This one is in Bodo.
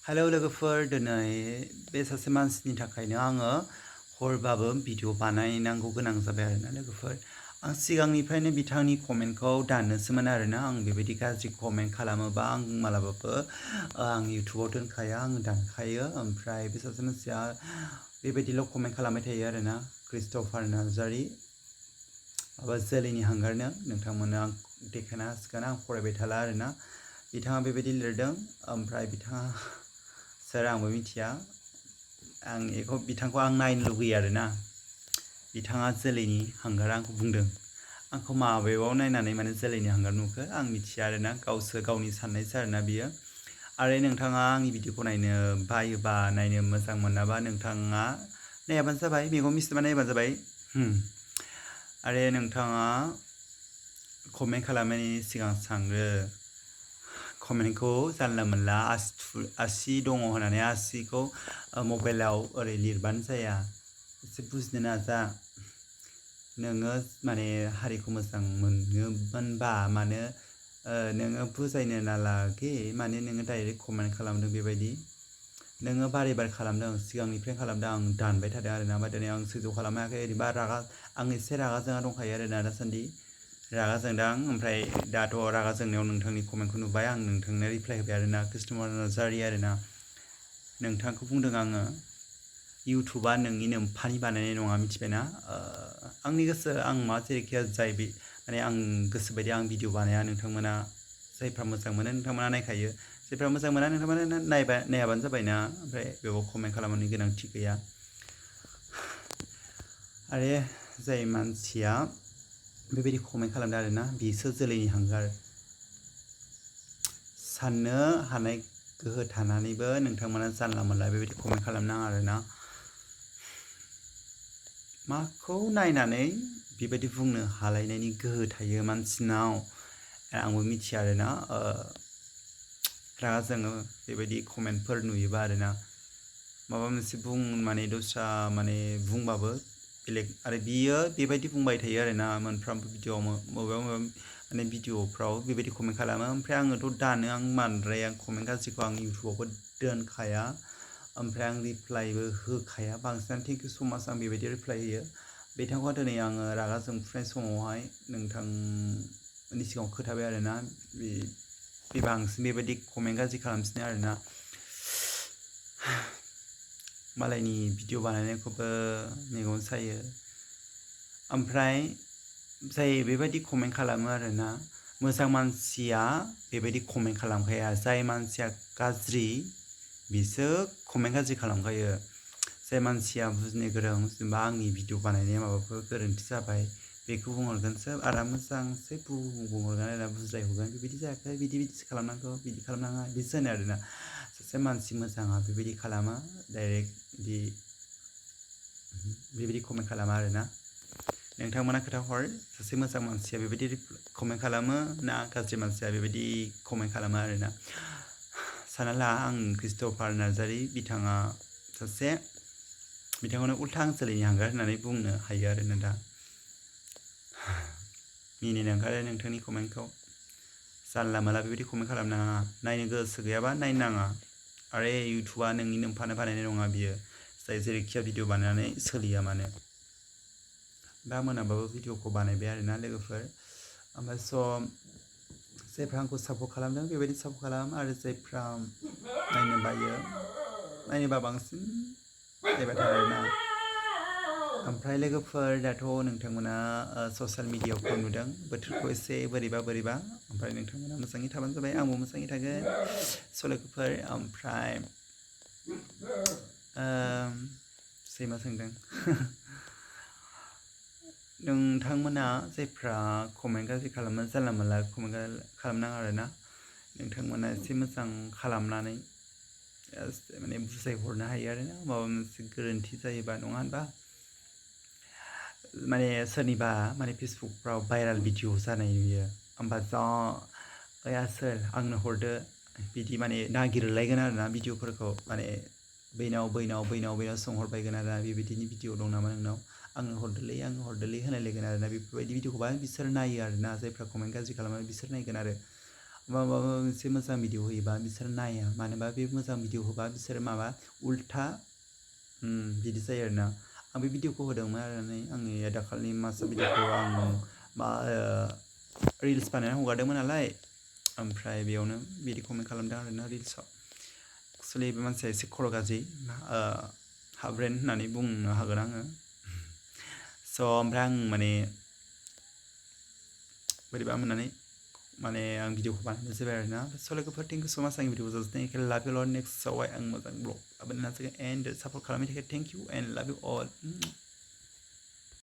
हेलौ लोगोफोर दिनै बे सासे मानसिनि थाखायनो आङो हरबाबो भिडिअ बानायनांगौ गोनां जाबाय आरोना लोगोफोर आं सिगांनिफ्रायनो बिथांनि कमेन्टखौ दाननोसोमोन आरोना आं बेबायदि गाज्रि कमेन्ट खालामोबा आं मालाबाबो आं इउटुबाव दोनखाया आं दानखायो ओमफ्राय बे सासे मानसिया बेबायदिल' कमेन्ट खालामबाय थायो आरोना क्रिस्ट'फार नार्जारि माबा जोलैनि हांगारनो नोंथांमोननो आं देखायनो हासिगोन आं फरायबाय थाला आरोना बिथाङा बेबायदि लिरदों ओमफ्राय बिथाङा सोर आंबो मिथिया आं बेखौ बिथांखौ आं नायनो लुगैयो आरोना बिथाङा जोलैनि हांगार आंखौ बुंदों आंखौ माबायाव नायनानै माने जोलैनि हांगार नुखो आं मिथिया आरोना गावसो गावनि साननायसो आरोना बियो आरो नोंथाङा आंनि भिडिअखौ नायनो बायोबा नायनो मोजां मोनाबा नोंथाङा नायाबानो जाबाय मेगन मिस्टेबा नायबानो जाबाय आरो नोंथाङा कमेन्ट खालामनायनि सिगां सानग्रो कमेन्टखौ जानला मोनला आसि दङ होननानै आसिखौ मबाइलाव ओरै लिरबानो जाया एसे बुजिनो नाजा नोङो माने हारिखौ मोजां मोनोमोनबा मानो नोङो बुजायनो नालागे माने नोङो डाइरेक्ट कमेन्ट खालामदों बेबायदि नोङो बारे बारे खालामदों सिगांनिफ्रायनो खालामदों आं दानबाय थादों आरोना ओमफ्राय दिनै आं सैज' खालामनो हायाखै ओरैबा रागा आं एसे रागा जोंना दंखायो आरोना दासान्दि रागा जोंदों ओमफ्राय दाथ' रागा जोंनायाव नोंथांनि कमेन्टखौ नुबाय आं नोंथांनो रिप्लाय होबाय आरोना क्रिस्ट'फार नार्जारि आरोना नोंथांखौ बुंदों आङो इउटुबा नोंनि नोम्फानि बानायनाय नङा मिथिबायना आंनि गोसो आं मा जेरैखिया जाय बे माने आं गोसो बायदि आं भिडिअ बानाया नोंथांमोना जायफ्रा मोजां मोनो नोंथांमोना नायखायो जायफ्रा मोजां मोना नोंथांमोना नायाबानो जाबायना ओमफ्राय बेयाव कमेन्ट खालामनायनि गोनांथि गैया आरो जाय मानसिया बेबायदि कमेन्ट खालामदों आरोना बिसो जोलैनि हांगार साननो हानाय गोहो थानानैबो नोंथांमोना जानला मोनला बेबायदि कमेन्ट खालामनाङा आरोना माखौ नायनानै बेबायदि बुंनो हालायनायनि गोहो थायो मानसिनाव आंबो मिथिया आरोना रागा जोङो बेबायदि कमेन्टफोर नुयोबा आरोना माबा मोनसे माने दस्रा माने बुंबाबो बेलेग आरो बियो बेबायदि बुंबाय थायो आरोना मोनफ्रोमबो भिडिअआव बबेबा माने भिडिअफ्राव बेबायदि कमेन्ट खालामो ओमफ्राय आङोथ' दानो आं बांद्राय आं कमेन्ट गाज्रिखौ आं इउटुबावबो दोनखाया ओमफ्राय आं रिप्लायबो होखाया बांसिनानो थेंक इउ स माच आं बेबायदि रिप्लाय होयो बिथांखौ दिनै आङो रागा जोंफुनाय समावहाय नोंथांनि सिगाङाव खोथाबाय आरोना बे बांसिन बेबायदि कमेन्ट गाज्रि खालामफिनो आरोना मालायनि भिडिअ बानायनायखौबो मेगन सायो ओमफ्राय जाय बेबायदि कमेन्ट खालामो आरोना मोजां मानसिया बेबायदि कमेन्ट खालामखाया जाय मानसिया गाज्रि बिसो कमेन्ट गाज्रि खालामखायो जाय मानसिया बुजिनो गोरों जेनेबा आंनि भिडिअ बानायनाया माबाफोर गोरोन्थि जाबाय बेखौ बुंहरगोनसो आरो मोजांसो बुंहरगोन आरोना बुजायहरगोन बेबायदि जायाखै बिदिसो खालामनांगौ बिदि खालामनाङा बिदि होनो आरोना सासे मानसि मोजाङा बेबायदि खालामा डाइरेक्ट बेबायदि कमेन्ट खालामा आरोना नोंथांमोना खोथा हर सासे मोजां मानसिया बेबायदि कमेन्ट खालामो ना गाज्रि मानसिया बेबायदि कमेन्ट खालामो आरोना सानना ला आं क्रिस्ट'फार नार्जारि बिथांखौनो उल्था जोलैनि हांगार होननानै बुंनो हायो आरोना दा मिनिनो ओंखारो नोंथांनि कमेन्टखौ जानला माला बेबायदि कमेन्ट खालामनाङा नायनो गोसो गैयाबा नायनो नाङा आरो इउटुबा नोंनि नोम्फानो बानायनाय नङा बियो जाय जेरैखिया भिडिअ बानायनानै सोलिया मानो दा मोनाबाबो भिडिअखौ बानायबाय आरोना लोगोफोर ओमफ्राय जायफ्रा आंखौ सापर्ट खालामदों बेबायदि सापर्ट खालाम आरो जायफ्रा नायनो बायो नायनोबा बांसिन नायबाय था आरोना ओमफ्राय लोगोफोर दाथ' नोंथांमोना ससियेल मिडियाफ्राव नुदों बोथोरखौ एसे बोरैबा ओमफ्राय नोंथांमोना मोजाङै थाबानो जाबाय आंबो मोजाङै थागोन लोगोफोर ओमफ्राय सैमा सोंदों नोंथांमोना जायफ्रा कमेन्ट गाज्रि खालामो जानला मोनला कमेन्ट खालामनाङा आरोना नोंथांमोना एसे मोजां खालामनानै माने बुजायहरनो हायो आरोना माबा मोनसे गोरोन्थि जायोबा नङा होनबा माने सोरनिबा माने फेसबुकफ्राव भाइराल भिडिअ जानाय नुयो होमबा सोर आंनो हरदो बिदि माने नागिरलायगोन आरोना भिडिअफोरखौ माने बैनाव सोंहरबायगोन आरोना बेबायदिनि भिडिअ दं नामा नोंनाव आंनो हरदोलै होनायलायगोन आरोना बेफोरबायदि भिडिअखौबा बिसोर नायो आरोना जायफ्रा कमेन्ट गाज्रि खालामो बिसोर नायगोन आरो माबा मोनसे मोजां भिडिअ होयोबा बिसोर नाया मानोबा बे मोजां भिडिअ होबा बिसोर माबा उल्था बिदि जायो आरोना आं बे भिडिअखौ होदोंमोन आरो आंनि दाखालि मासा भिडिअखौ आं मा रिल्स बानायना हगारदोंमोन नालाय ओमफ्राय बेयावनो बिदि कमेन्ट खालामदों आरोना रिल्सआव एक्सुवेलि बे मानसिया एसे खर' गाज्रि हाब्रेन होननानै बुंनो हागोन आङो स' ओमफ्राय आं माने बोरैबा मोननानै माने आं भिडिअखौ बानायनाय जाबाय आरोना स' लोगोफोर थेंक इउ स' माच आंनि भिडिअखौ जोबोद लाभ इउ अल नेक्स्टआवहाय आं मोजां ब्लग लाबोनो नाजागोन एन्ड सापर्ट खालामनायनि थाखाय थेंक इउ एन्ड लाभ इउ अल